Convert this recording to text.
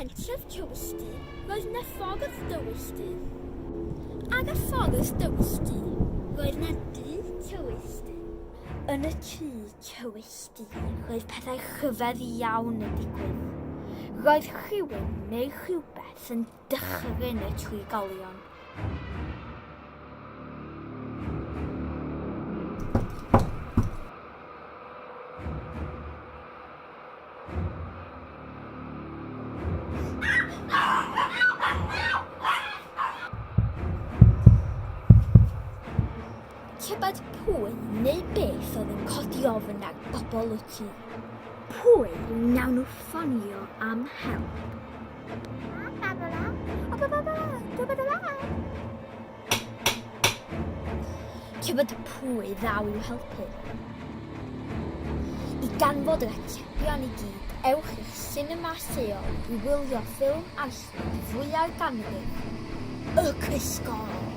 pentref Tywyll Du, roedd 'na ffordd dywyll du. Ar y ffordd dywyll du, roedd 'na dŷ tywyll du. Yn y tŷ tywyll du, roedd pethau rhyfedd iawn yn digwydd. Roedd rhywun neu rhywbeth yn dychryn y trigolion. Tybed pwy neu beth oedd yn codi ofn ar bobl y tŷ? Pwy wnawn nhw ffonio am help? Tybed pwy ddaw i'w helpu? I ganfod yr atebion i gyd, ewch i'ch sinema lleol i wylio ffilm arswyd fwya'r ganrif, Y Cysgod!